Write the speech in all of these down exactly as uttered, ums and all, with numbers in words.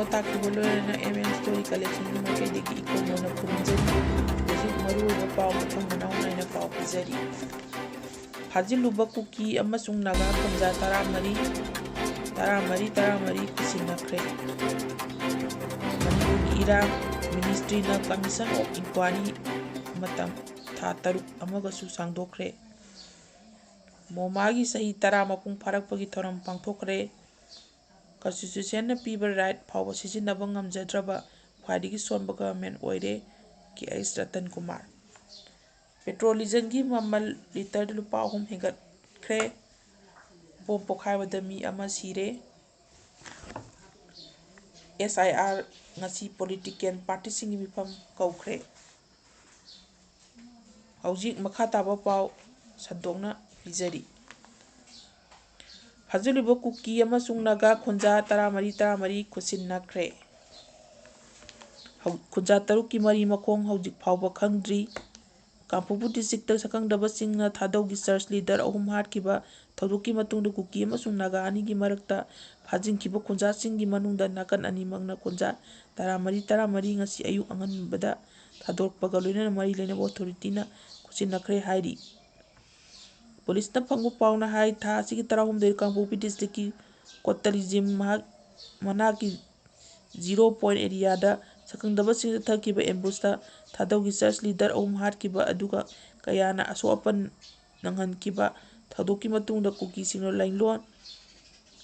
ꯇꯥꯛꯄꯤꯕ ꯂꯣꯏꯅꯅ M N Story Collectionꯒꯤ ꯃꯥꯏꯀꯩꯗꯒꯤ ꯏꯀꯣꯛ ꯅꯧꯅ ꯈꯨꯔꯨꯝꯖꯔꯤ꯫ ꯍꯧꯖꯤꯛ ꯃꯔꯨꯑꯣꯏꯕ ꯄꯥꯎ ꯃꯊꯪ ꯃꯅꯥꯎ ꯅꯥꯏꯅ ꯄꯥꯎ ꯄꯤꯖꯔꯤ꯫ ꯐꯥꯖꯤꯜꯂꯨꯕ ꯀꯨꯀꯤ ꯑꯃꯁꯨꯡ ꯅꯥꯒꯥ ꯈꯨꯟꯖꯥ ꯇꯔꯥꯃꯔꯤ, ꯇꯔꯥꯃꯔꯤ, ꯇꯔꯥꯃꯔꯤ ꯈꯨꯠꯁꯤꯟꯅꯈ꯭ꯔꯦ꯫ ꯃꯅꯤꯄꯨꯔꯒꯤ ꯏꯔꯥꯡ, Ministryꯅ Commission of Inquiry ꯃꯇꯝ ꯊꯥ ꯇꯔꯨꯛ ꯑꯃꯒꯁꯨ ꯁꯥꯡꯗꯣꯛꯈ꯭ꯔꯦ꯫ ꯃꯣꯃꯥꯒꯤ ꯆꯍꯤ ꯇꯔꯥ ꯃꯄꯨꯡ ꯐꯥꯔꯛꯄꯒꯤ ꯊꯧꯔꯝ ꯄꯥꯡꯊꯣꯛꯈ꯭ꯔꯦ꯫ Constitutionꯅ ꯄꯤꯕ right ꯐꯥꯎꯕ ꯁꯤꯖꯤꯟꯅꯕ ꯉꯝꯖꯗ꯭ꯔꯕ ꯈ꯭ꯋꯥꯏꯗꯒꯤ ꯁꯣꯟꯕ government ꯑꯣꯏꯔꯦ꯫ K H Ratan Kumar꯫ Petrol dieselꯒꯤ ꯃꯃꯜ litre ꯂꯨꯄꯥ ꯑꯍꯨꯝ ꯍꯦꯟꯒꯠꯈ꯭ꯔꯦ꯫ Bomb ꯄꯣꯈꯥꯏꯕꯗ ꯃꯤ ꯑꯃ ꯁꯤꯔꯦ꯫ S I R ꯉꯁꯤ political partyꯁꯤꯡꯒꯤ ꯃꯤꯐꯝ ꯀꯧꯈ꯭ꯔꯦ꯫ ꯍꯧꯖꯤꯛ ꯃꯈꯥ ꯇꯥꯕ ꯄꯥꯎ ꯁꯟꯗꯣꯛꯅ ꯄꯤꯖꯔꯤ꯫ ꯐꯥꯖꯤꯜꯂꯤꯕ ꯀꯨꯀꯤ ꯑꯃꯁꯨꯡ ꯅꯥꯒꯥ ꯈꯨꯟꯖꯥ ꯇꯔꯥꯃꯔꯤ, ꯇꯔꯥꯃꯔꯤ ꯈꯨꯠꯁꯤꯟꯅꯈ꯭ꯔꯦ꯫ ꯍꯧ-, ꯈꯨꯟꯖꯥ ꯇꯔꯨꯛꯀꯤ ꯃꯔꯤ ꯃꯈꯣꯡ ꯍꯧꯖꯤꯛ ꯐꯥꯎꯕ ꯈꯪꯗ꯭ꯔꯤ꯫ ꯀꯥꯡꯄꯣꯛꯄꯤ districtꯇ ꯁꯛꯈꯪꯗꯕꯁꯤꯡꯅ ꯊꯥꯗꯧꯒꯤ church leader ꯑꯍꯨꯝ ꯍꯥꯠꯈꯤꯕ ꯊꯧꯗꯣꯛꯀꯤ ꯃꯇꯨꯡꯗ ꯀꯨꯀꯤ ꯑꯃꯁꯨꯡ ꯅꯥꯒꯥ ꯑꯅꯤꯒꯤ ꯃꯔꯛꯇ ꯐꯥꯖꯤꯟꯈꯤꯕ ꯈꯨꯟꯖꯥꯁꯤꯡꯒꯤ ꯃꯅꯨꯡꯗ ꯅꯥꯀꯟ ꯑꯅꯤꯃꯛꯅ ꯈꯨꯟꯖꯥ ꯇꯔꯥꯃꯔꯤ, ꯇꯔꯥꯃꯔꯤ ꯉꯁꯤ ꯑꯌꯨꯛ ꯑꯉꯟꯕꯗ ꯊꯥꯗꯣꯔꯛꯄꯒ ꯂꯣꯏꯅꯅ ꯃꯔꯤ ꯂꯩꯅꯕ authorityꯅ ꯈꯨꯠꯁꯤꯟꯅꯈ꯭ꯔꯦ ꯍꯥꯏꯔꯤ꯫ Policeꯅ ꯐꯪꯕ ꯄꯥꯎꯅ ꯍꯥꯏ, ꯊꯥ ꯑꯁꯤꯒꯤ ꯇꯔꯥꯍꯨꯝꯗꯣꯏ ꯀꯥꯡꯄꯣꯛꯄꯤ districtꯀꯤ ꯀꯣꯇꯂꯤꯖꯤꯝ ꯃꯍꯥꯛ, ꯃꯅꯥꯛꯀꯤ zero point areaꯗ ꯁꯛꯈꯪꯗꯕꯁꯤꯡꯅ ꯆꯠꯊꯈꯤꯕ ambushꯇ ꯊꯥꯗꯧꯒꯤ church leader ꯑꯍꯨꯝ ꯍꯥꯠꯈꯤꯕ, ꯑꯗꯨꯒ ꯀꯌꯥꯅ ꯑꯁꯣꯛ ꯑꯄꯟ ꯅꯪꯍꯟꯈꯤꯕ ꯊꯧꯗꯣꯛꯀꯤ ꯃꯇꯨꯡꯗ ꯀꯨꯀꯤꯁꯤꯡꯅ ꯂꯩꯂꯣꯟ,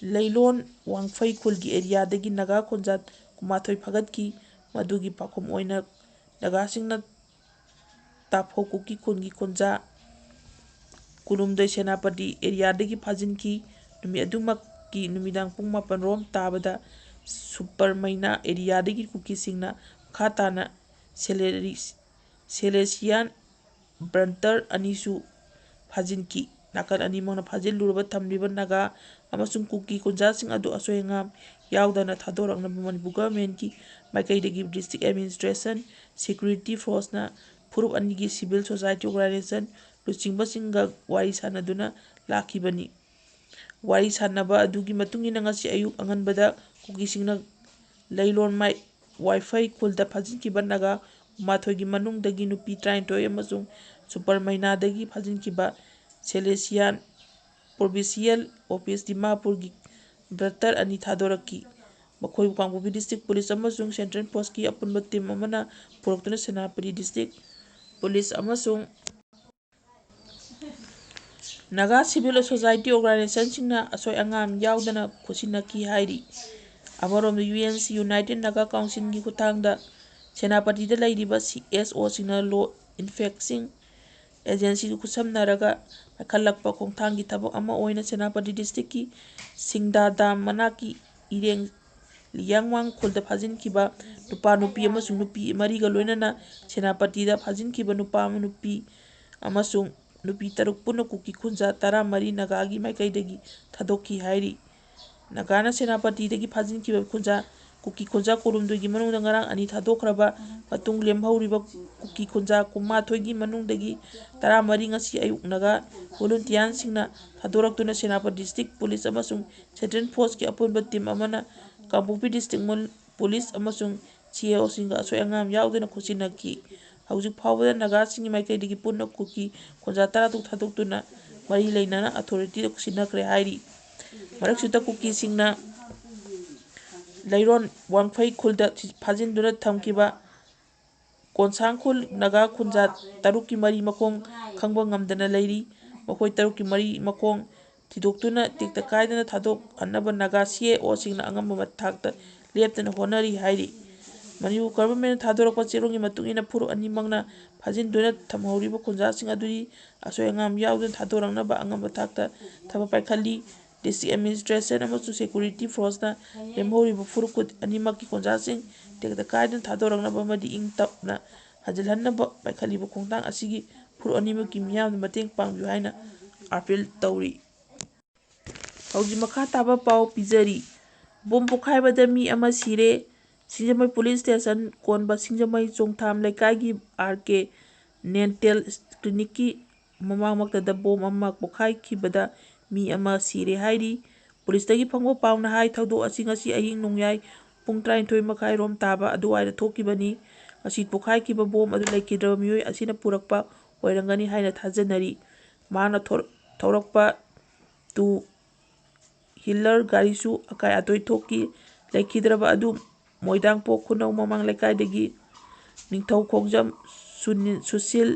ꯂꯩꯂꯣꯟ ꯋꯥꯡꯐꯩ ꯈꯨꯜꯒꯤ areaꯗꯒꯤ ꯅꯥꯒꯥ ꯈꯨꯟꯖꯥ ꯀꯨꯟꯃꯥꯊꯣꯏ ꯐꯥꯒꯠꯈꯤ꯫ ꯃꯗꯨꯒꯤ ꯄꯥꯎꯈꯨꯝ ꯑꯣꯏꯅ ꯅꯥꯒꯥꯁꯤꯡꯅ ꯇꯥꯐꯧ ꯀꯨꯀꯤ ꯈꯨꯟꯒꯤ ꯈꯨꯟꯖꯥ ꯀꯨꯟꯍꯨꯝꯗꯣꯏ ꯁꯦꯅꯥꯄꯇꯤ areaꯗꯒꯤ ꯐꯥꯖꯤꯟꯈꯤ꯫ ꯅꯨꯃꯤꯠ ꯑꯗꯨꯃꯛꯀꯤ ꯅꯨꯃꯤꯗꯥꯡ ꯄꯨꯡ ꯃꯥꯄꯟ ꯔꯣꯝ ꯇꯥꯕꯗ ꯁꯨꯄꯔꯃꯩꯅꯥ areaꯗꯒꯤ ꯀꯨꯀꯤꯁꯤꯡꯅ ꯃꯈꯥ ꯇꯥꯅ ꯁꯦꯂꯦꯔꯤ-, ꯁꯦꯂꯦꯁꯤꯌꯥꯟ ꯕ꯭ꯔꯟꯇꯔ ꯑꯅꯤꯁꯨ ꯐꯥꯖꯤꯟꯈꯤ꯫ ꯅꯥꯀꯟ ꯑꯅꯤꯃꯛꯅ ꯐꯥꯖꯤꯜꯂꯨꯔꯕ ꯊꯝꯂꯤꯕ ꯅꯥꯒꯥ ꯑꯃꯁꯨꯡ ꯀꯨꯀꯤ ꯈꯨꯟꯖꯥꯁꯤꯡ ꯑꯗꯨ ꯑꯁꯣꯏ ꯑꯉꯥꯝ ꯌꯥꯎꯗꯅ ꯊꯥꯗꯣꯔꯛꯅꯕ ꯃꯅꯤꯄꯨꯔ governmentꯀꯤ ꯃꯥꯏꯀꯩꯗꯒꯤ district administration, security forceꯅ ꯐꯨꯔꯨꯞ ꯑꯅꯤꯒꯤ civil society organization ꯂꯨꯆꯤꯡꯕꯁꯤꯡꯒ ꯋꯥꯔꯤ ꯁꯥꯅꯗꯨꯅ ꯂꯥꯛꯈꯤꯕꯅꯤ꯫ ꯋꯥꯔꯤ ꯁꯥꯅꯕ ꯑꯗꯨꯒꯤ ꯃꯇꯨꯡ ꯏꯟꯅ ꯉꯁꯤ ꯑꯌꯨꯛ ꯑꯉꯟꯕꯗ ꯀꯨꯀꯤꯁꯤꯡꯅ ꯂꯩꯔꯣꯟ ꯃꯥꯏ ꯋꯥꯏꯐꯩ ꯈꯨꯜꯗ ꯐꯥꯖꯤꯟꯈꯤꯕ ꯅꯥꯒꯥ ꯀꯨꯟꯃꯥꯊꯣꯏꯒꯤ ꯃꯅꯨꯡꯗꯒꯤ ꯅꯨꯄꯤ ꯇꯔꯥꯅꯤꯊꯣꯏ ꯑꯃꯁꯨꯡ ꯁꯨꯄꯔ ꯃꯩꯅꯥꯗꯒꯤ ꯐꯥꯖꯤꯟꯈꯤꯕ ꯁꯦꯂꯦꯁꯤꯌꯥꯟ ꯄ꯭ꯔꯣꯕꯤꯟꯁꯤꯌꯦꯜ ꯑꯣꯐꯤꯁ ꯗꯤꯃꯥꯄꯨꯔꯒꯤ ꯕ꯭ꯔꯗꯔ ꯑꯅꯤ ꯊꯥꯗꯣꯔꯛꯈꯤ꯫ ꯃꯈꯣꯏꯕꯨ ꯀꯥꯡꯄꯣꯛꯄꯤ ꯗꯤꯁꯇ꯭ꯔꯤꯛ ꯄꯨꯂꯤꯁ ꯑꯃꯁꯨꯡ ꯁꯦꯟꯇ꯭ꯔꯦꯜ ꯐꯣꯔꯁꯀꯤ ꯑꯄꯨꯟꯕ ꯇꯤꯝ ꯑꯃꯅ ꯄꯨꯔꯛꯇꯨꯅ ꯁꯦꯅꯥꯄꯇꯤ ꯗꯤꯁꯇ꯭ꯔꯤꯛ ꯄꯨꯂꯤꯁ ꯑꯃꯁꯨꯡ ꯅꯥꯒꯥ ꯁꯤꯚꯤꯜ ꯁꯣꯁꯥꯏꯇꯤ ꯑꯣꯔꯒꯅꯥꯏꯖꯦꯁꯟꯁꯤꯡꯅ ꯑꯁꯣꯏ ꯑꯉꯥꯝ ꯌꯥꯎꯗꯅ ꯈꯨꯠꯁꯤꯟꯅꯈꯤ ꯍꯥꯏꯔꯤ꯫ ꯑꯃꯔꯣꯝꯗ, U N C united Naga ꯀꯥꯎꯟꯁꯤꯜꯒꯤ ꯈꯨꯠꯊꯥꯡꯗ ꯁꯦꯅꯥꯄꯇꯤꯗ ꯂꯩꯔꯤꯕ ꯁꯤ ꯑꯦꯁ ꯑꯣꯁꯤꯡꯅ ꯂꯣ ꯏꯟꯐꯣꯔꯁꯤꯡ ꯑꯦꯖꯦꯟꯁꯤꯒ ꯈꯨꯠꯁꯝꯅꯔꯒ ꯄꯥꯏꯈꯠꯂꯛꯄ ꯈꯣꯡꯊꯥꯡꯒꯤ ꯊꯕꯛ ꯑꯃ ꯑꯣꯏꯅ ꯁꯦꯅꯥꯄꯇꯤ ꯗꯤꯁꯇ꯭ꯔꯤꯛꯀꯤ ꯁꯤꯡꯗꯥ ꯗꯥꯝ ꯃꯅꯥꯛꯀꯤ ꯏꯔꯦꯡ ꯂꯤꯌꯥꯡꯋꯥꯡ ꯈꯨꯜꯗ ꯐꯥꯖꯤꯟꯈꯤꯕ ꯅꯨꯄꯥ, ꯅꯨꯄꯤ ꯑꯃꯁꯨꯡ ꯅꯨꯄꯤ ꯃꯔꯤꯒ ꯂꯣꯏꯅꯅ ꯁꯦꯅꯥꯄꯇꯤꯗ ꯐꯥꯖꯤꯟꯈꯤꯕ ꯅꯨꯄꯥ ꯑꯃ, ꯅꯨꯄꯤ ꯑꯃꯁꯨꯡ ꯅꯨꯄꯤ ꯇꯔꯨꯛ ꯄꯨꯟꯅ ꯀꯨꯀꯤ ꯈꯨꯟꯖꯥ ꯇꯔꯥꯃꯔꯤ ꯅꯥꯒꯥꯒꯤ ꯃꯥꯏꯀꯩꯗꯒꯤ ꯊꯥꯗꯣꯛꯈꯤ ꯍꯥꯏꯔꯤ꯫ ꯅꯥꯒꯥꯅ ꯁꯦꯅꯥꯄꯇꯤꯗꯒꯤ ꯐꯥꯖꯤꯟꯈꯤꯕ ꯈꯨꯟꯖꯥ, ꯀꯨꯀꯤ ꯈꯨꯟꯖꯥ ꯀꯨꯟꯍꯨꯝꯗꯣꯏꯒꯤ ꯃꯅꯨꯡꯗ ꯉꯔꯥꯡ ꯑꯅꯤ ꯊꯥꯗꯣꯛꯈ꯭ꯔꯕ ꯃꯇꯨꯡ, ꯂꯦꯝꯍꯧꯔꯤꯕ ꯀꯨꯀꯤ ꯈꯨꯟꯖꯥ ꯀꯨꯟꯃꯥꯊꯣꯏꯒꯤ ꯃꯅꯨꯡꯗꯒꯤ ꯇꯔꯥꯃꯔꯤ ꯉꯁꯤ ꯑꯌꯨꯛ ꯅꯥꯒꯥ ꯚꯣꯂꯨꯟꯇꯤꯌꯥꯟꯁꯤꯡꯅ ꯊꯥꯗꯣꯔꯛꯇꯨꯅ ꯁꯦꯅꯥꯄꯇꯤ ꯗꯤꯁꯇ꯭ꯔꯤꯛ ꯄꯨꯂꯤꯁ ꯑꯃꯁꯨꯡ ꯁꯦꯟꯇ꯭ꯔꯦꯜ ꯐꯣꯔꯁꯀꯤ ꯑꯄꯨꯟꯕ ꯇꯤꯝ ꯑꯃꯅ ꯀꯥꯡꯄꯣꯛꯄꯤ ꯗꯤꯁꯇ꯭ꯔꯤꯛ ꯃꯨꯜ-, ꯄꯨꯂꯤꯁ ꯑꯃꯁꯨꯡ ꯁꯤ ꯑꯦ ꯑꯣꯁꯤꯡꯒ ꯑꯁꯣꯏ ꯑꯉꯥꯝ ꯌꯥꯎꯗꯅ ꯈꯨꯠꯁꯤꯟꯅꯈꯤ꯫ ꯍꯧꯖꯤꯛ ꯐꯥꯎꯕꯗ ꯅꯥꯒꯥꯁꯤꯡꯒꯤ ꯃꯥꯏꯀꯩꯗꯒꯤ ꯄꯨꯟꯅ ꯀꯨꯀꯤ ꯈꯨꯟꯖꯥ ꯇꯔꯥꯇꯔꯨꯛ ꯊꯥꯗꯣꯛꯇꯨꯅ ꯃꯔꯤ ꯂꯩꯅꯅ ꯑꯊꯣꯔꯤꯇꯤꯗ ꯁꯤꯟꯅꯈ꯭ꯔꯦ ꯍꯥꯏꯔꯤ꯫ ꯃꯔꯛꯁꯤꯗ ꯀꯨꯀꯤꯁꯤꯡꯅ ꯂꯩꯔꯣꯟ ꯋꯥꯡꯐꯩ ꯈꯨꯜꯗ ꯐꯥꯖꯤꯟꯗꯨꯅ ꯊꯝꯈꯤꯕ ꯀꯣꯟꯁꯥꯡ ꯈꯨꯜ ꯅꯥꯒꯥ ꯈꯨꯟꯖꯥ ꯇꯔꯨꯛꯀꯤ ꯃꯔꯤ ꯃꯈꯣꯡ ꯈꯪꯕ ꯉꯝꯗꯅ ꯂꯩꯔꯤ꯫ ꯃꯈꯣꯏ ꯇꯔꯨꯛꯀꯤ ꯃꯔꯤ ꯃꯈꯣꯡ ꯊꯤꯗꯣꯛꯇꯨꯅ ꯇꯦꯛꯇ ꯀꯥꯏꯗꯅ ꯊꯥꯗꯣꯛꯍꯟꯅꯕ ꯅꯥꯒꯥ ꯁꯤ ꯑꯦ ꯑꯣꯁꯤꯡꯅ ꯑꯉꯝꯕ ꯃꯊꯥꯛꯇ ꯂꯦꯞꯇꯅ ꯍꯣꯠꯅꯔꯤ ꯍꯥꯏꯔꯤ꯫ ꯃꯅꯤꯄꯨꯔ ꯒꯚꯔꯟꯃꯦꯟꯠꯅ ꯊꯥꯗꯣꯔꯛꯄ ꯆꯦꯔꯣꯜꯒꯤ ꯃꯇꯨꯡ ꯏꯟꯅ ꯐꯨꯔꯨꯞ ꯑꯅꯤꯃꯛꯅ ꯐꯥꯖꯤꯟꯗꯨꯅ ꯊꯝꯍꯧꯔꯤꯕ ꯈꯨꯟꯖꯥꯁꯤꯡ ꯑꯗꯨꯗꯤ ꯑꯁꯣꯏ ꯑꯉꯥꯝ ꯌꯥꯎꯗꯅ ꯊꯥꯗꯣꯔꯛꯅꯕ ꯑꯉꯝꯕ ꯊꯥꯛꯇ ꯊꯕꯛ ꯄꯥꯏꯈꯠꯂꯤ꯫ ꯗꯤꯁꯇ꯭ꯔꯤꯛ ꯑꯦꯗꯃꯤꯅꯤꯁꯇ꯭ꯔꯦꯁꯟ ꯑꯃꯁꯨꯡ ꯁꯦꯀ꯭ꯌꯨꯔꯤꯇꯤ ꯐꯣꯔꯁꯅ ꯂꯦꯝꯍꯧꯔꯤꯕ ꯐꯨꯔꯨꯞ ꯈꯨꯠ ꯑꯅꯤꯃꯛꯀꯤ ꯈꯨꯟꯖꯥꯁꯤꯡ ꯇꯦꯛꯇ ꯀꯥꯏꯗꯅ ꯊꯥꯗꯣꯔꯛꯅꯕ ꯑꯃꯗꯤ ꯏꯪ ꯇꯞꯅ ꯍꯟꯖꯤꯜꯍꯟꯅꯕ ꯄꯥꯏꯈꯠꯂꯤꯕ ꯈꯣꯡꯊꯥꯡ ꯑꯁꯤꯒꯤ ꯐꯨꯔꯨꯞ ꯑꯅꯤꯃꯛꯀꯤ ꯃꯤꯌꯥꯝꯅ ꯃꯇꯦꯡ ꯄꯥꯡꯕꯤꯌꯨ ꯍꯥꯏꯅ ꯑꯥꯄꯤꯜ ꯇꯧꯔꯤ꯫ ꯍꯧꯖꯤꯛ ꯃꯈꯥ ꯇꯥꯕ ꯄꯥꯎ ꯄꯤꯖꯔꯤ꯫ ꯕꯣꯝ ꯄꯣꯈꯥꯏꯕꯗ ꯃꯤ ꯑꯃ ꯁꯤꯔꯦ꯫ ꯁꯤꯡꯖꯃꯩ ꯄꯨꯂꯤꯁ ꯁ꯭ꯇꯦꯁꯟ ꯀꯣꯟꯕ ꯁꯤꯡꯖꯃꯩ ꯆꯣꯡꯊꯥꯝ ꯂꯩꯀꯥꯏꯒꯤ ꯑꯥꯔ ꯀꯦ ꯗꯦꯟꯇꯦꯜ ꯀ꯭ꯂꯤꯅꯤꯛꯀꯤ ꯃꯃꯥꯡꯃꯛꯇꯗ ꯕꯣꯝ ꯑꯃ ꯄꯣꯈꯥꯏꯈꯤꯕꯗ ꯃꯤ ꯑꯃ ꯁꯤꯔꯦ ꯍꯥꯏꯔꯤ꯫ ꯄꯨꯂꯤꯁꯇꯒꯤ ꯐꯪꯕ ꯄꯥꯎꯅ ꯍꯥꯏ, ꯊꯧꯗꯣꯛ ꯑꯁꯤ ꯉꯁꯤ ꯑꯍꯤꯡ ꯅꯣꯡꯌꯥꯏ ꯄꯨꯡ ꯇꯔꯥꯅꯤꯊꯣꯏ ꯃꯈꯥꯏ ꯔꯣꯝ ꯇꯥꯕ ꯑꯗꯨꯋꯥꯏꯗ ꯊꯣꯛꯈꯤꯕꯅꯤ꯫ ꯃꯁꯤ ꯄꯣꯈꯥꯏꯈꯤꯕ ꯕꯣꯝ ꯑꯗꯨ ꯂꯩꯈꯤꯗ꯭ꯔꯕ ꯃꯤꯑꯣꯏ ꯑꯁꯤꯅ ꯄꯨꯔꯛꯄ ꯑꯣꯏꯔꯝꯒꯅꯤ ꯍꯥꯏꯅ ꯊꯥꯖꯅꯔꯤ꯫ ꯃꯍꯥꯛꯅ ꯊꯣꯔ-, ꯊꯧꯔꯛꯄ ꯇꯨ ꯍꯤꯂꯔ ꯒꯥꯔꯤꯁꯨ ꯑꯀꯥꯏ ꯑꯇꯣꯏ ꯊꯣꯛꯈꯤ꯫ ꯂꯩꯈꯤꯗ꯭ꯔꯕ ꯑꯗꯨ ꯃꯣꯏꯗꯥꯡꯄꯣꯛ ꯈꯨꯅꯧ ꯃꯃꯥꯡ ꯂꯩꯀꯥꯏꯗꯒꯤ ꯅꯤꯡꯊꯧ ꯈꯣꯡꯖꯝ ꯁꯨꯅꯤ-, ꯁꯨꯁꯤꯜ,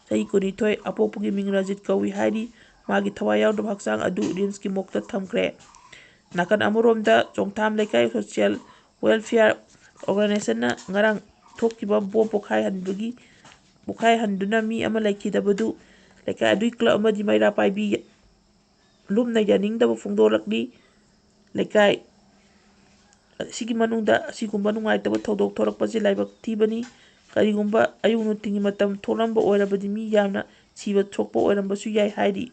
ꯆꯍꯤ ꯀꯨꯟꯅꯤꯊꯣꯏ, ꯑꯄꯣꯛꯄꯒꯤ ꯃꯤꯡ ꯔꯖꯤꯠ ꯀꯧꯏ ꯍꯥꯏꯔꯤ꯫ ꯃꯥꯒꯤ ꯊꯋꯥꯏ ꯌꯥꯎꯗꯕ ꯍꯛꯆꯥꯡ ꯑꯗꯨ ꯔꯤꯝꯁꯀꯤ ꯃꯣꯔꯒꯇ ꯊꯝꯈ꯭ꯔꯦ꯫ ꯅꯥꯀꯟ ꯑꯃꯔꯣꯝꯗ ꯆꯣꯡꯊꯥꯝ ꯂꯩꯀꯥꯏ ꯁꯣꯁꯤꯌꯦꯜ ꯋꯦꯜꯐꯤꯌꯔ ꯑꯣꯔꯒꯅꯥꯏꯖꯦꯁꯟꯅ ꯉꯔꯥꯡ ꯊꯣꯛꯈꯤꯕ ꯕꯣꯝ ꯄꯣꯈꯥꯏꯍꯟꯕꯒꯤ, ꯄꯣꯈꯥꯏꯍꯟꯗꯨꯅ ꯃꯤ ꯑꯃ ꯂꯩꯈꯤꯗꯕꯗꯨ ꯂꯩꯀꯥꯏ ꯑꯗꯨꯒꯤ ꯀ꯭ꯂꯕ ꯑꯃꯗꯤ ꯃꯩꯔꯥ ꯄꯥꯏꯕꯤ ꯂꯨꯝꯅ ꯌꯥꯅꯤꯡꯗꯕ ꯐꯣꯡꯗꯣꯔꯛꯂꯤ꯫ ꯂꯩꯀꯥꯏ ꯑꯁꯤꯒꯤ ꯃꯅꯨꯡꯗ ꯑꯁꯤꯒꯨꯝꯕ ꯅꯨꯡꯉꯥꯏꯇꯕ ꯊꯧꯗꯣꯛ ꯊꯣꯔꯛꯄꯁꯤ ꯂꯥꯏꯕꯛ ꯊꯤꯕꯅꯤ꯫ ꯀꯔꯤꯒꯨꯝꯕ ꯑꯌꯨꯛ ꯅꯨꯡꯊꯤꯜꯒꯤ ꯃꯇꯝ ꯊꯣꯛꯂꯝꯕ ꯑꯣꯏꯔꯕꯗꯤ ꯃꯤ ꯌꯥꯝꯅ ꯁꯤꯕ ꯁꯣꯛꯄ ꯑꯣꯏꯔꯝꯕꯁꯨ ꯌꯥꯏ ꯍꯥꯏꯔꯤ꯫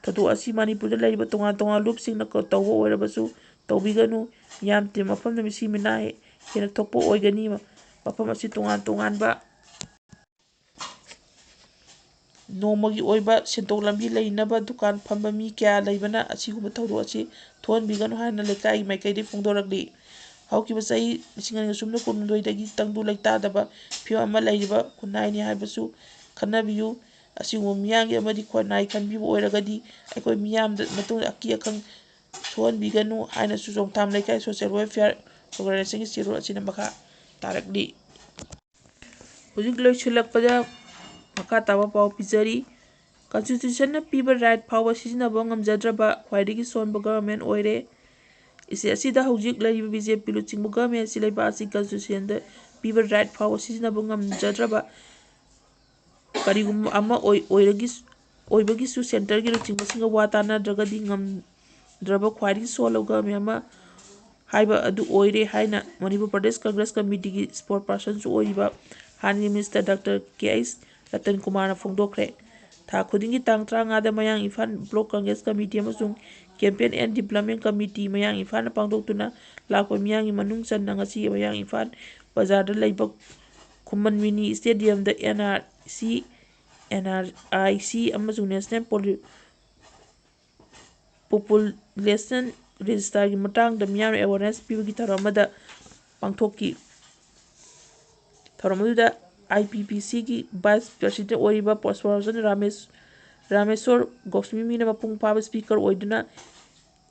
ꯊꯧꯗꯣꯛ ꯑꯁꯤ ꯃꯅꯤꯄꯨꯔꯗ ꯂꯩꯔꯤꯕ ꯇꯣꯉꯥꯟ ꯇꯣꯉꯥꯟꯕ ꯂꯨꯞꯁꯤꯡꯅ ꯀ-, ꯇꯧꯕ ꯑꯣꯏꯔꯕꯁꯨ ꯇꯧꯕꯤꯒꯅꯨ꯫ ꯃꯤꯌꯥꯝ ꯇꯤꯝ ꯃꯐꯝꯗ ꯃꯤꯁꯤ ꯃꯤꯅꯥ ꯍꯦꯟꯅ ꯊꯣꯛꯄ ꯑꯣꯏꯒꯅꯤ꯫ ꯃꯐꯝ ꯑꯁꯤ ꯇꯣꯉꯥꯟ ꯇꯣꯉꯥꯟꯕ ꯅꯣꯡꯃꯒꯤ ꯑꯣꯏꯕ ꯁꯦꯟꯊꯣꯛ ꯂꯝꯕꯤ ꯂꯩꯅꯕ ꯗꯨꯀꯥꯟ ꯐꯝꯕ ꯃꯤ ꯀꯌꯥ ꯂꯩꯕꯅ ꯑꯁꯤꯒꯨꯝꯕ ꯊꯧꯗꯣꯛ ꯑꯁꯤ ꯊꯣꯛꯍꯟꯕꯤꯒꯅꯨ ꯍꯥꯏꯅ ꯂꯩꯀꯥꯏꯒꯤ ꯃꯥꯏꯀꯩꯗꯒꯤ ꯐꯣꯡꯗꯣꯔꯛꯂꯤ꯫ ꯍꯧꯈꯤꯕ ꯆꯍꯤ ꯂꯤꯁꯤꯡ ꯑꯅꯤ ꯀꯨꯟꯍꯨꯝꯗꯣꯏꯗꯒꯤ ꯇꯪꯗꯨ ꯂꯩꯇꯥꯗꯕ ꯐꯤꯕꯝ ꯑꯃ ꯂꯩꯔꯤꯕ ꯈꯨꯟꯅꯥꯏꯅꯤ ꯍꯥꯏꯕꯁꯨ ꯈꯟꯅꯕꯤꯌꯨ꯫ ꯑꯁꯤꯒꯨꯝꯕ ꯃꯤꯌꯥꯝꯒꯤ ꯑꯃꯗꯤ ꯈꯣꯟꯅꯥꯏ ꯈꯟꯕꯤꯕ ꯑꯣꯏꯔꯒꯗꯤ ꯑꯩꯈꯣꯏ ꯃꯤꯌꯥꯝꯗ ꯃꯇꯨꯡꯗ ꯑꯀꯤ ꯑꯈꯪ ꯊꯣꯛꯍꯟꯕꯤꯒꯅꯨ ꯍꯥꯏꯅꯁꯨ ꯆꯣꯡꯊꯥꯝ ꯂꯩꯀꯥꯏ ꯁꯣꯁꯤꯌꯦꯜ ꯋꯦꯜꯐꯤꯌꯔ ꯑꯣꯔꯒꯅꯥꯏꯖꯦꯁꯟꯒꯤ ꯆꯦꯔꯣꯜ ꯑꯁꯤꯅ ꯃꯈꯥ ꯇꯥꯔꯛꯂꯤ꯫ ꯍꯧꯖꯤꯛ ꯂꯣꯏꯁꯤꯜꯂꯛꯄꯗ ꯃꯈꯥ ꯇꯥꯕ ꯄꯥꯎ ꯄꯤꯖꯔꯤ꯫ ꯀꯟꯁꯇꯤꯇ꯭ꯌꯨꯁꯟꯅ ꯄꯤꯕ ꯔꯥꯏꯠ ꯐꯥꯎꯕ ꯁꯤꯖꯤꯟꯅꯕ ꯉꯝꯖꯗ꯭ꯔꯕ ꯈ꯭ꯋꯥꯏꯗꯒꯤ ꯁꯣꯟꯕ ꯒꯚꯔꯟꯃꯦꯟ ꯑꯣꯏꯔꯦ꯫ ꯏꯁꯇꯦꯠ ꯑꯁꯤꯗ ꯍꯧꯖꯤꯛ ꯂꯩꯔꯤꯕ ꯕꯤ ꯖꯦ ꯄꯤ ꯂꯨꯆꯤꯡꯕ ꯒꯚꯔꯟꯃꯦꯟ ꯑꯁꯤ ꯂꯩꯕꯥꯛ ꯑꯁꯤ ꯀꯟꯁꯇꯤꯇ꯭ꯌꯨꯁꯟꯗ ꯄꯤꯕ ꯔꯥꯏꯠ ꯐꯥꯎꯕ ꯁꯤꯖꯤꯟꯅꯕ ꯉꯝꯖꯗ꯭ꯔꯕ ꯀꯔꯤꯒꯨꯝꯕ ꯑꯃ ꯑꯣꯏ-, ꯑꯣꯏꯔꯒꯤ-, ꯑꯣꯏꯕꯒꯤꯁꯨ ꯁꯦꯟꯇꯔꯒꯤ ꯂꯨꯆꯤꯡꯕꯁꯤꯡꯒ ꯋꯥ ꯇꯥꯅꯗ꯭ꯔꯒꯗꯤ ꯉꯝꯗ꯭ꯔꯕ ꯈ꯭ꯋꯥꯏꯗꯒꯤ ꯁꯣꯜꯂꯕ ꯒꯚꯔꯟꯃꯦꯟ ꯑꯃ ꯍꯥꯏꯕ ꯑꯗꯨ ꯑꯣꯏꯔꯦ ꯍꯥꯏꯅ ꯃꯅꯤꯄꯨꯔ ꯄ꯭ꯔꯗꯦꯁ ꯀꯪꯒ꯭ꯔꯦꯁ ꯀꯃꯤꯇꯤꯒꯤ ꯁ꯭ꯄꯣꯔꯠ ꯄꯥꯔꯁꯟꯁꯨ ꯑꯣꯏꯔꯤꯕ ꯍꯥꯟꯅꯒꯤ ꯃꯤꯅꯤꯁꯇꯔ ꯗꯥꯛꯇꯔ ꯀꯦ ꯑꯩꯆ ꯔꯇꯟ ꯀꯨꯃꯥꯔꯅ ꯐꯣꯡꯗꯣꯛꯈ꯭ꯔꯦ꯫ ꯊꯥ ꯈꯨꯗꯤꯡꯒꯤ ꯇꯥꯡ ꯇꯔꯥꯃꯉꯥꯗ ꯃꯌꯥꯡ ꯏꯝꯐꯥꯜ ꯕ꯭ꯂꯣꯛ ꯀꯪꯒ꯭ꯔꯦꯁ ꯀꯃꯤꯇꯤ ꯑꯃꯁꯨꯡ ꯀꯦꯝꯄꯦꯟ ꯑꯦꯟ ꯗꯤꯕ꯭ꯂꯞꯃꯦꯟ ꯀꯃꯤꯇꯤ ꯃꯌꯥꯡ ꯏꯝꯐꯥꯜꯅ ꯄꯥꯡꯊꯣꯛꯇꯨꯅ ꯂꯥꯛꯄ ꯃꯤꯌꯥꯝꯒꯤ ꯃꯅꯨꯡ ꯆꯟꯅ ꯉꯁꯤ ꯃꯌꯥꯡ ꯏꯝꯐꯥꯜ ꯕꯖꯥꯔꯗ ꯂꯩꯕ ꯈꯨꯃꯟ ꯃꯤꯅꯤ ꯁ꯭ꯇꯦꯗꯤꯌꯝꯗ N R C, N R I C ꯑꯃꯁꯨꯡ ꯅꯦꯁꯅꯦꯜ ꯄꯣꯂꯤ-, ꯄꯣꯄꯨꯂꯦꯁꯟ ꯔꯦꯖꯤꯁꯇꯥꯔꯒꯤ ꯃꯇꯥꯡꯗ ꯃꯤꯌꯥꯝꯗ ꯑꯦꯋꯥꯔꯅꯦꯁ ꯄꯤꯕꯒꯤ ꯊꯧꯔꯝ ꯑꯃꯗ ꯄꯥꯡꯊꯣꯛꯈꯤ꯫ ꯊꯧꯔꯝ ꯑꯗꯨꯗ IPPCꯒꯤ Vice President ꯑꯣꯏꯔꯤꯕ ꯄꯨꯁꯄꯔꯟꯖꯟ ꯔꯥꯃꯦꯁ-, ꯔꯥꯃꯦꯁꯣꯔ ꯒꯣꯁ꯭ꯋꯥꯃꯤꯅ ꯃꯄꯨꯡ ꯐꯥꯕ Speaker ꯑꯣꯏꯗꯨꯅ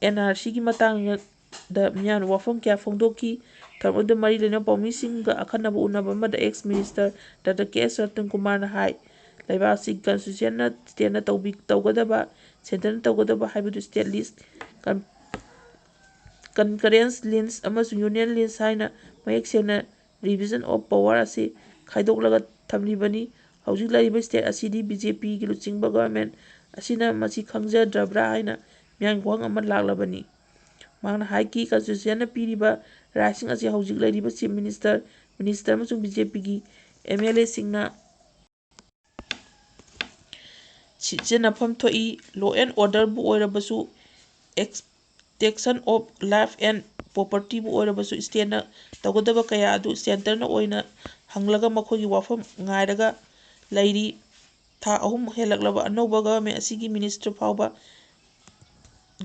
NRCꯒꯤ ꯃꯇꯥꯡꯗ ꯃꯤꯌꯥꯝꯅ ꯋꯥꯐꯝ ꯀꯌꯥ ꯐꯣꯡꯗꯣꯛꯈꯤ꯫ ꯊꯧꯔꯝ ꯑꯗꯨꯗ ꯃꯔꯤ ꯂꯩꯅꯕ ꯄꯥꯎꯃꯤꯁꯤꯡꯒ ꯑꯈꯟꯅꯕ ꯎꯅꯕ ꯑꯃꯗ ex Minister Doctor K S ꯔꯇꯟꯀꯨꯃꯥꯔꯅ ꯍꯥꯏ, ꯂꯩꯕꯥꯛ ꯑꯁꯤꯒꯤ Constitutionꯅ stateꯅ ꯇꯧꯕꯤ-, ꯇꯧꯒꯗꯕ, centreꯅ ꯇꯧꯒꯗꯕ ꯍꯥꯏꯕꯗꯨ state list, con-, concurrence list ꯑꯃꯁꯨꯡ union list ꯍꯥꯏꯅ ꯃꯌꯦꯛ ꯁꯦꯡꯅ revision of power ꯑꯁꯤ ꯈꯥꯏꯗꯣꯛꯂꯒ ꯊꯝꯂꯤꯕꯅꯤ꯫ ꯍꯧꯖꯤꯛ ꯂꯩꯔꯤꯕ state ꯑꯁꯤꯗꯤ BJPꯒꯤ ꯂꯨꯆꯤꯡꯕ government ꯑꯁꯤꯅ ꯃꯁꯤ ꯈꯪꯖꯗ꯭ꯔꯕ꯭ꯔꯥ ꯍꯥꯏꯅ ꯃꯤꯌꯥꯝꯒꯤ ꯋꯥꯍꯪ ꯑꯃ ꯂꯥꯛꯂꯕꯅꯤ꯫ ꯃꯍꯥꯛꯅ ꯍꯥꯏꯈꯤ, Constitutionꯅ ꯄꯤꯔꯤꯕ rightꯁꯤꯡ ꯑꯁꯤ ꯍꯧꯖꯤꯛ ꯂꯩꯔꯤꯕ Chief Minister, Minister ꯑꯃꯁꯨꯡ BJPꯒꯤ MLAꯁꯤꯡꯅ ꯁꯤꯖꯤꯟꯅꯐꯝ ꯊꯣꯛꯏ꯫ Law and orderꯕꯨ ꯑꯣꯏꯔꯕꯁꯨ, extinction of life and propertyꯕꯨ ꯑꯣꯏꯔꯕꯁꯨ, stateꯅ ꯇꯧꯒꯗꯕ ꯀꯌꯥ ꯑꯗꯨ centreꯅ ꯑꯣꯏꯅ ꯍꯪꯂꯒ ꯃꯈꯣꯏꯒꯤ ꯋꯥꯐꯝ ꯉꯥꯏꯔꯒ ꯂꯩꯔꯤ꯫ ꯊꯥ ꯑꯍꯨꯝ ꯍꯦꯜꯂꯛꯂꯕ ꯑꯅꯧꯕ government ꯑꯁꯤꯒꯤ minister ꯐꯥꯎꯕ,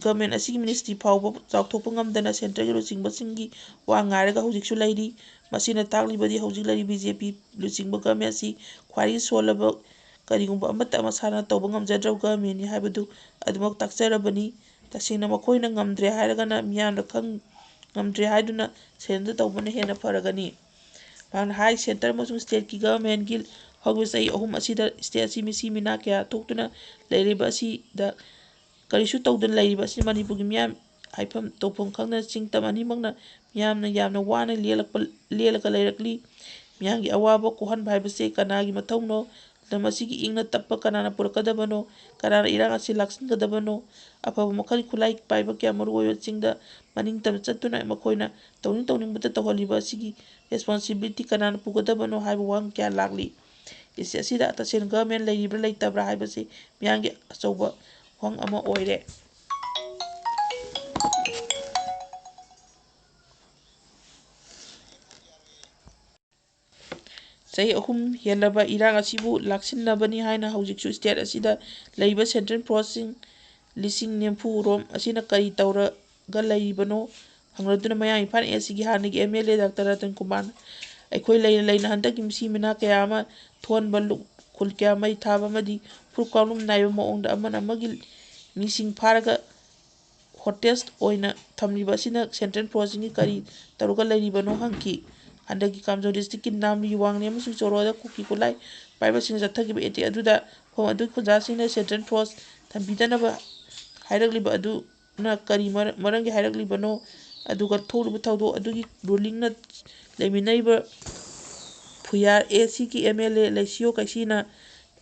government ꯑꯁꯤꯒꯤ ministry ꯐꯥꯎꯕ ꯆꯥꯎꯊꯣꯛꯄ ꯉꯝꯗꯅ centreꯒꯤ ꯂꯨꯆꯤꯡꯕꯁꯤꯡꯒꯤ ꯋꯥ ꯉꯥꯏꯔꯒ ꯍꯧꯖꯤꯛꯁꯨ ꯂꯩꯔꯤ꯫ ꯃꯁꯤꯅ ꯇꯥꯛꯂꯤꯕꯗꯤ ꯍꯧꯖꯤꯛ ꯂꯩꯔꯤꯕ BJP ꯂꯨꯆꯤꯡꯕ government ꯑꯁꯤ ꯈ꯭ꯋꯥꯏꯗꯒꯤ ꯁꯣꯜꯂꯕ, ꯀꯔꯤꯒꯨꯝꯕ ꯑꯃꯠꯇ ꯃꯁꯥꯅ ꯇꯧꯕ ꯉꯝꯖꯗ꯭ꯔꯕ governmentꯅꯤ ꯍꯥꯏꯕꯗꯨ ꯑꯗꯨꯃꯛ ꯇꯥꯛꯆꯔꯕꯅꯤ꯫ ꯇꯁꯦꯡꯅ ꯃꯈꯣꯏꯅ ꯉꯝꯗ꯭ꯔꯦ ꯍꯥꯏꯔꯒꯅ ꯃꯤꯌꯥꯝꯅ ꯈꯪ-, ꯉꯝꯗ꯭ꯔꯦ ꯍꯥꯏꯗꯨꯅ ꯁꯦꯟꯗ ꯇꯧꯕꯅ ꯍꯦꯟꯅ ꯐꯔꯒꯅꯤ꯫ ꯃꯍꯥꯛꯅ ꯍꯥꯏ, centre ꯑꯃꯁꯨꯡ stateꯀꯤ governmentꯀꯤ ꯍꯧꯈꯤꯕ ꯆꯍꯤ ꯑꯍꯨꯝ ꯑꯁꯤꯗ state ꯑꯁꯤ ꯃꯤꯁꯤ ꯃꯤꯅꯥ ꯀꯌꯥ ꯊꯣꯛꯇꯨꯅ ꯂꯩꯔꯤꯕ ꯑꯁꯤꯗ ꯀꯔꯤꯁꯨ ꯇꯧꯗꯅ ꯂꯩꯔꯤꯕ ꯑꯁꯤ ꯃꯅꯤꯄꯨꯔꯒꯤ ꯃꯤꯌꯥꯝ ꯍꯥꯏꯐꯝ ꯇꯧꯐꯝ ꯈꯪꯗꯅ ꯆꯤꯡ ꯇꯝ ꯑꯅꯤꯃꯛꯅ ꯃꯤꯌꯥꯝꯅ ꯌꯥꯝꯅ ꯋꯥꯅ ꯂꯦꯜꯂꯛꯄ, ꯂꯦꯜꯂꯒ ꯂꯩꯔꯛꯂꯤ꯫ ꯃꯤꯌꯥꯝꯒꯤ ꯑꯋꯥꯕ ꯀꯣꯛꯍꯟꯕ ꯍꯥꯏꯕꯁꯦ ꯀꯅꯥꯒꯤ ꯃꯊꯧꯅꯣ? ꯂꯝ ꯑꯁꯤꯒꯤ ꯏꯪꯅ ꯇꯞꯄ ꯀꯅꯥꯅ ꯄꯨꯔꯛꯀꯗꯕꯅꯣ? ꯀꯅꯥꯅ ꯏꯔꯥꯡ ꯑꯁꯤ ꯂꯥꯛꯁꯤꯟꯒꯗꯕꯅꯣ? ꯑꯐꯕ ꯃꯈꯜꯒꯤ ꯈꯨꯠꯂꯥꯏ ꯄꯥꯏꯕ ꯀꯌꯥ ꯃꯔꯨ ꯑꯣꯏꯕ ꯆꯤꯡꯗ ꯃꯅꯤꯡ ꯇꯝꯅ ꯆꯠꯇꯨꯅ ꯃꯈꯣꯏꯅ ꯇꯧꯅꯤꯡ ꯇꯧꯅꯤꯡꯕꯇ ꯇꯧꯍꯜꯂꯤꯕ ꯑꯁꯤꯒꯤ responsibility ꯀꯅꯥꯅ ꯄꯨꯒꯗꯕꯅꯣ ꯍꯥꯏꯕ ꯋꯥꯍꯪ ꯀꯌꯥ ꯂꯥꯛꯂꯤ꯫ ꯏꯁ ꯑꯁꯤꯗ ꯇꯁꯦꯡꯅ government ꯂꯩꯔꯤꯕ꯭ꯔꯥ ꯂꯩꯇꯕ꯭ꯔꯥ ꯍꯥꯏꯕꯁꯤ ꯃꯤꯌꯥꯝꯒꯤ ꯑꯆꯧꯕ ꯋꯥꯍꯪ ꯑꯃ ꯑꯣꯏꯔꯦ꯫ ꯆꯍꯤ ꯑꯍꯨꯝ ꯍꯦꯜꯂꯕ ꯏꯔꯥꯡ ꯑꯁꯤꯕꯨ ꯂꯥꯛꯁꯤꯟꯅꯕꯅꯤ ꯍꯥꯏꯅ ꯍꯧꯖꯤꯛꯁꯨ state ꯑꯁꯤꯗ ꯂꯩꯕ central forceꯁꯤꯡ ꯂꯤꯁꯤꯡ ꯅꯤꯐꯨ ꯔꯣꯝ ꯑꯁꯤꯅ ꯀꯔꯤ ꯇꯧꯔꯒ ꯂꯩꯔꯤꯕꯅꯣ? ꯍꯪꯂꯗꯨꯅ ꯃꯌꯥꯡ ꯏꯝꯐꯥꯜ ꯑꯦꯁ ꯁꯤꯒꯤ ꯍꯥꯟꯅꯒꯤ M L A doctor Ratan ꯀꯨꯃꯥꯔꯅ ꯑꯩꯈꯣꯏ ꯂꯩꯅ ꯂꯩꯅ ꯍꯟꯗꯛꯀꯤ ꯃꯤꯁꯤ ꯃꯤꯅꯥ ꯀꯌꯥ ꯑꯃ ꯊꯣꯛꯍꯟꯕ, ꯂꯨ-, ꯈꯨꯜ ꯀꯌꯥ ꯃꯩ ꯊꯥꯕ ꯑꯃꯗꯤ ꯐꯨꯔꯨꯞ ꯀꯥꯡꯂꯨꯞ ꯅꯥꯏꯕ ꯃꯑꯣꯡꯗ ꯑꯃꯅ ꯑꯃꯒꯤ ꯃꯤꯁꯤꯡ ꯐꯥꯔꯒ ꯍꯣꯁꯇꯦꯖ ꯑꯣꯏꯅ ꯊꯝꯂꯤꯕ ꯑꯁꯤꯅ ꯁꯦꯟꯇ꯭ꯔꯦꯜ ꯐꯣꯔꯁꯁꯤꯡꯒꯤ ꯀꯔꯤ ꯇꯧꯔꯒ ꯂꯩꯔꯤꯕꯅꯣ ꯍꯪꯈꯤ꯫ ꯍꯟꯗꯛꯀꯤ ꯀꯥꯝꯖꯣꯡ ꯗꯤꯁꯇ꯭ꯔꯤꯛꯀꯤ ꯅꯥꯝꯂꯤ ꯋꯥꯡꯂꯦꯟ ꯑꯃꯁꯨꯡ ꯆꯣꯔꯣꯗ ꯀꯨꯀꯤ ꯈꯨꯠꯂꯥꯏ ꯄꯥꯏꯕꯁꯤꯡꯅ ꯆꯠꯊꯈꯤꯕ ꯑꯦꯇꯦꯛ ꯑꯗꯨꯗ ꯃꯐꯝ ꯑꯗꯨꯒꯤ ꯈꯨꯟꯖꯥꯁꯤꯡꯅ ꯁꯦꯟꯇ꯭ꯔꯦꯜ ꯐꯣꯔꯁ ꯊꯝꯕꯤꯗꯅꯕ ꯍꯥꯏꯔꯛꯂꯤꯕ ꯑꯗꯨꯅ ꯀꯔꯤ ꯃꯔ-, ꯃꯔꯝꯒꯤ ꯍꯥꯏꯔꯛꯂꯤꯕꯅꯣ? ꯑꯗꯨꯒ ꯊꯣꯛꯂꯤꯕ ꯊꯧꯗꯣꯛ ꯑꯗꯨꯒꯤ ꯔꯨꯂꯤꯡꯅ ꯂꯩꯃꯤꯟꯅꯔꯤꯕ ꯐꯨꯌꯥꯔ ꯑꯦ ꯁꯤꯒꯤ ꯑꯦꯝ ꯑꯦꯜ ꯑꯦ ꯂꯩꯁꯤꯌꯣ ꯀꯩꯁꯤꯅ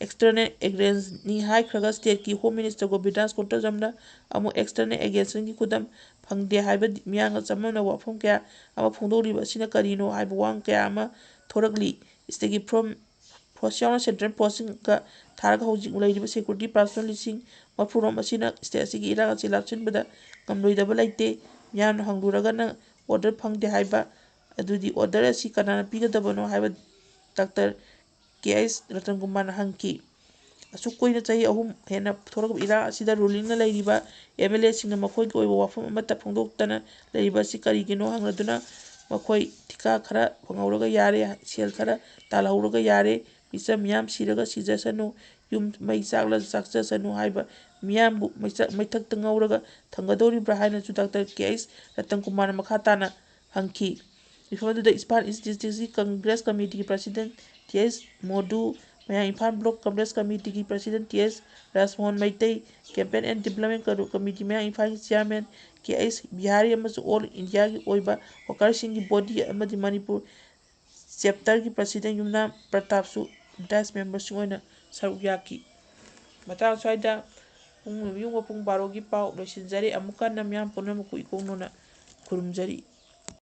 ꯑꯦꯛꯁꯇꯔꯅꯦꯜ ꯑꯦꯒꯦꯟꯁꯅꯤ ꯍꯥꯏꯈ꯭ꯔꯒ ꯁ꯭ꯇꯦꯠꯀꯤ ꯍꯣꯝ ꯃꯤꯅꯤꯁꯇꯔ ꯒꯣꯕꯤꯟꯗꯥꯁ ꯀꯣꯟꯇꯖꯝꯅ ꯑꯃꯨꯛ ꯑꯦꯛꯁꯇꯔꯅꯦꯜ ꯑꯦꯒꯦꯟꯁꯟꯒꯤ ꯈꯨꯗꯝ ꯐꯪꯗꯦ ꯍꯥꯏꯕ ꯃꯤꯌꯥꯝꯒ ꯆꯃꯝꯅꯕ ꯋꯥꯐꯝ ꯀꯌꯥ ꯑꯃ ꯐꯣꯡꯗꯣꯛꯂꯤꯕ ꯑꯁꯤꯅ ꯀꯔꯤꯅꯣ ꯍꯥꯏꯕ ꯋꯥꯍꯪ ꯀꯌꯥ ꯑꯃ ꯊꯣꯔꯛꯂꯤ꯫ ꯁꯤꯗꯒꯤ ꯐ꯭ꯔꯣꯝ ꯐꯣꯔꯁ ꯌꯥꯎꯅ ꯁꯦꯟꯇ꯭ꯔꯦꯜ ꯐꯣꯔꯁꯁꯤꯡꯒ ꯊꯥꯔꯒ ꯍꯧꯖꯤꯛ ꯂꯩꯔꯤꯕ ꯁꯦꯀ꯭ꯌꯨꯔꯤꯇꯤ ꯄꯥꯔꯁꯣꯅꯦꯜ ꯂꯤꯁꯤꯡ ꯃꯔꯐꯨꯔꯣꯝ ꯑꯁꯤꯅ ꯁ꯭ꯇꯦꯠ ꯑꯁꯤꯒꯤ ꯏꯔꯥꯡ ꯑꯁꯤ ꯂꯥꯛꯁꯤꯟꯕꯗ ꯉꯝꯂꯣꯏꯗꯕ ꯂꯩꯇꯦ꯫ ꯃꯤꯌꯥꯝꯅ ꯍꯪꯂꯨꯔꯒꯅ ꯑꯣꯔꯗꯔ ꯐꯪꯗꯦ ꯍꯥꯏꯕ ꯑꯗꯨꯗꯤ ꯑꯣꯔꯗꯔ ꯑꯁꯤ ꯀꯅꯥꯅ ꯄꯤꯒꯗꯕꯅꯣ ꯍꯥꯏꯕ ꯗꯥꯛꯇꯔ ꯀꯦ ꯑꯩꯁ ꯔꯇꯟ ꯀꯨꯃꯥꯔꯅ ꯍꯪꯈꯤ꯫ ꯑꯁꯨꯛ ꯀꯨꯏꯅ ꯆꯍꯤ ꯑꯍꯨꯝ ꯍꯦꯟꯅ ꯊꯣꯛꯂꯛꯄ ꯏꯔꯥꯡ ꯑꯁꯤꯗ ꯔꯨꯂꯤꯡꯅ ꯂꯩꯔꯤꯕ ꯑꯦꯝ ꯑꯦꯜ ꯑꯦꯁꯤꯡꯅ ꯃꯈꯣꯏꯒꯤ ꯑꯣꯏꯕ ꯋꯥꯐꯝ ꯑꯃꯠꯇ ꯐꯣꯡꯗꯣꯛꯇꯅ ꯂꯩꯔꯤꯕ ꯑꯁꯤ ꯀꯔꯤꯒꯤꯅꯣ ꯍꯪꯂꯗꯨꯅ ꯃꯈꯣꯏ ꯊꯤꯀꯥ ꯈꯔ ꯐꯪꯍꯧꯔꯒ ꯌꯥꯔꯦ, ꯁꯦꯜ ꯈꯔ ꯇꯥꯜꯍꯧꯔꯒ ꯌꯥꯔꯦ, ꯃꯤꯆꯝ ꯃꯤꯌꯥꯝ ꯁꯤꯔꯒ ꯁꯤꯖꯁꯅꯨ, ꯌꯨꯝ ꯃꯩ ꯆꯥꯛꯂ ꯆꯥꯛꯆꯁꯅꯨ ꯍꯥꯏꯕ ꯃꯤꯌꯥꯝꯕꯨ ꯃꯩꯆꯥꯛ ꯃꯩꯊꯛꯇ ꯉꯧꯔꯒ ꯊꯝꯒꯗꯧꯔꯤꯕ꯭ꯔꯥ ꯍꯥꯏꯅꯁꯨ ꯗꯥꯛꯇꯔ ꯀꯦ ꯑꯩꯁ ꯔꯇꯟ ꯀꯨꯃꯥꯔꯅ ꯃꯈꯥ ꯇꯥꯅ ꯍꯪꯈꯤ꯫ ꯃꯤꯐꯝ ꯑꯗꯨꯗ ꯏꯝꯐꯥꯜ ꯏꯁ ꯗꯤꯁꯇ꯭ꯔꯤꯛꯀꯤ ꯀꯪꯒ꯭ꯔꯦꯁ ꯀꯃꯤꯇꯤꯒꯤ president T S Modhu, Mayang Imphal block Congress ꯀꯃꯤꯇꯤꯒꯤ president T S Rajmohan Meitei, campaign and development ꯀꯔꯨ-, ꯀꯃꯤꯇꯤ ꯃꯌꯥꯡ ꯏꯝꯐꯥꯜꯒꯤ ꯆꯤꯌꯥꯔꯃꯦꯟ ꯀꯦ ꯑꯩꯁ ꯕꯤꯍꯥꯔꯤ ꯑꯃꯁꯨꯡ ꯑꯣꯜ ꯏꯟꯗꯤꯌꯥꯒꯤ ꯑꯣꯏꯕ ꯋꯥꯀꯔꯁꯤꯡꯒꯤ ꯕꯣꯗꯤ ꯑꯃꯗꯤ ꯃꯅꯤꯄꯨꯔ ꯆꯦꯞꯇꯔꯒꯤ ꯄ꯭ꯔꯁꯤꯗꯦꯟ ꯌꯨꯝꯅꯥꯝ ꯄ꯭ꯔꯇꯥꯞꯁꯨ ꯗꯥꯏꯁ ꯃꯦꯝꯕꯔꯁꯤꯡ ꯑꯣꯏꯅ ꯁꯔꯨꯛ ꯌꯥꯈꯤ꯫ ꯃꯇꯥꯡ ꯑꯁ꯭ꯋꯥꯏꯗ ꯄꯨꯡ, ꯅꯨꯃꯤꯠ ꯌꯨꯡꯕ ꯄꯨꯡ ꯕꯥꯔꯣꯒꯤ ꯄꯥꯎ ꯂꯣꯏꯁꯤꯟꯖꯔꯦ꯫ ꯑꯃꯨꯛ ꯍꯟꯅ ꯃꯤꯌꯥꯝ ꯄꯨꯝꯅꯃꯛꯄꯨ ꯏꯀꯣꯛꯅꯣꯅ ꯈꯨꯔꯨꯝꯖꯔꯤ꯫